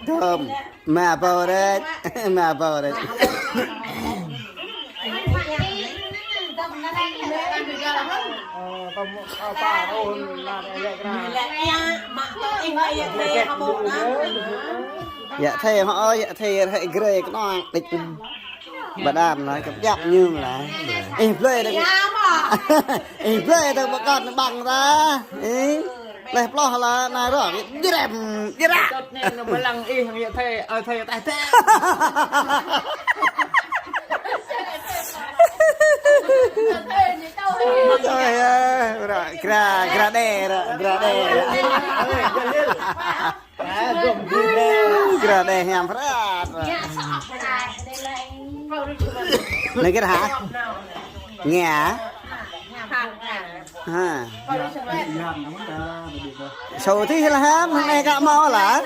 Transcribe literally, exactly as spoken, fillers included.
Thơm, mă bầu đấy, mă bầu đấy. Yă thê hŏ, yă thê hŏ grê kơnong đĭ. Bơdan lah, kơp jăp ñum lah. Ih, blơi đơ̆ng. Ih, blơi đơ̆ng bơkơt ƀăng ta. Ih, leh ploh lah, nai rŏ. Jrem, jrem. Tơt nen nơ bơlăng ih, yă thê, ơ thê, teh thê. Ơi ơi, ră, gra, gra đe, ră, gra đe. Gra đe hiam prat. Nơ kơ hă? Nghe hă? Ha. Sô tih lah ham, nơ kơ mâo lah.